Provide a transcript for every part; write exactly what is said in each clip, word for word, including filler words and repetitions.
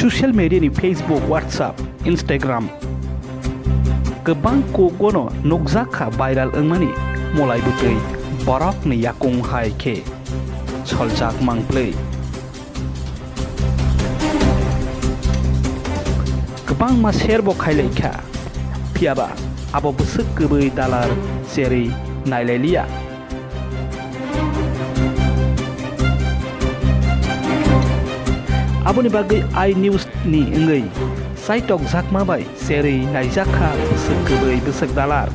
Social media ni Facebook, WhatsApp, Instagram kwbang kok bono nukjak kha viral wngmani, mulai bwtwi borokni yakung hai khe soljak mangpli. Kwbangma share bo khailai kha, phiyaba abo bwswk kwbwi dalar cherwi nailai liya. Aboni bagwi iNews ni wngwi saitokjakma bai cherwi naijak kha bwswk kwbwi bwswk dalar.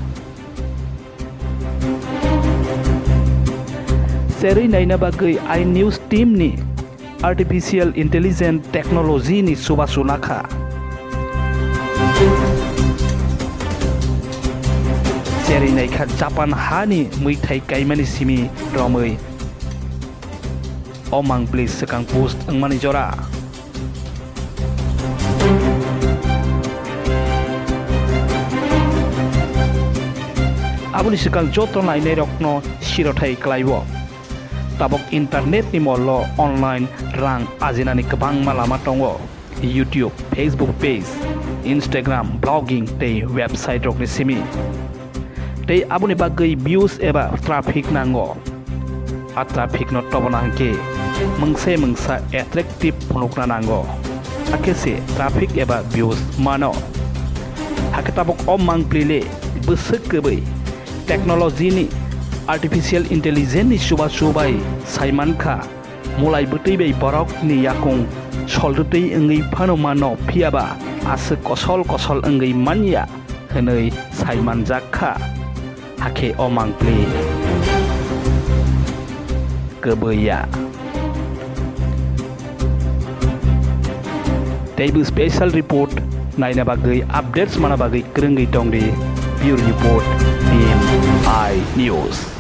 Cherwi naina bagwi iNews team ni artificial intelligence technology ni chubachu nakha. Cherwi naikha Japan ha ni mwithai kaimani simi romwi. O mangpli swkang post wngmani jora. Aboni swkang joto nainairokno sirothai kwlaibo. Tabuk internet ni molo online rang ajinani kwbangma lama tongo. YouTube, Facebook page, Instagram, blogging tei website rokni simi. Tei aboni bagwi views eba traffic nango. A traffic no tobona hwnkhe mungsa mungsa attractive phunukna nango. Hakhe se traffic eba views mano. Hakhe tabuk o mangpli le bwswk kwbwi technology ni artificial intelligence ni chuba chubai saimankha. Mulai bwtwi bai borokni yakung sol rwtwi wngwi phano mano, phiyaba aswk kosol kosol wngwi manya hwnwi saimanjak kha. Hakhe o mangpli kwbwi ya. Teibo special report naina bagwi, updates mana bagwi kwrwngwi tongdi Bureau Report, Team iNews.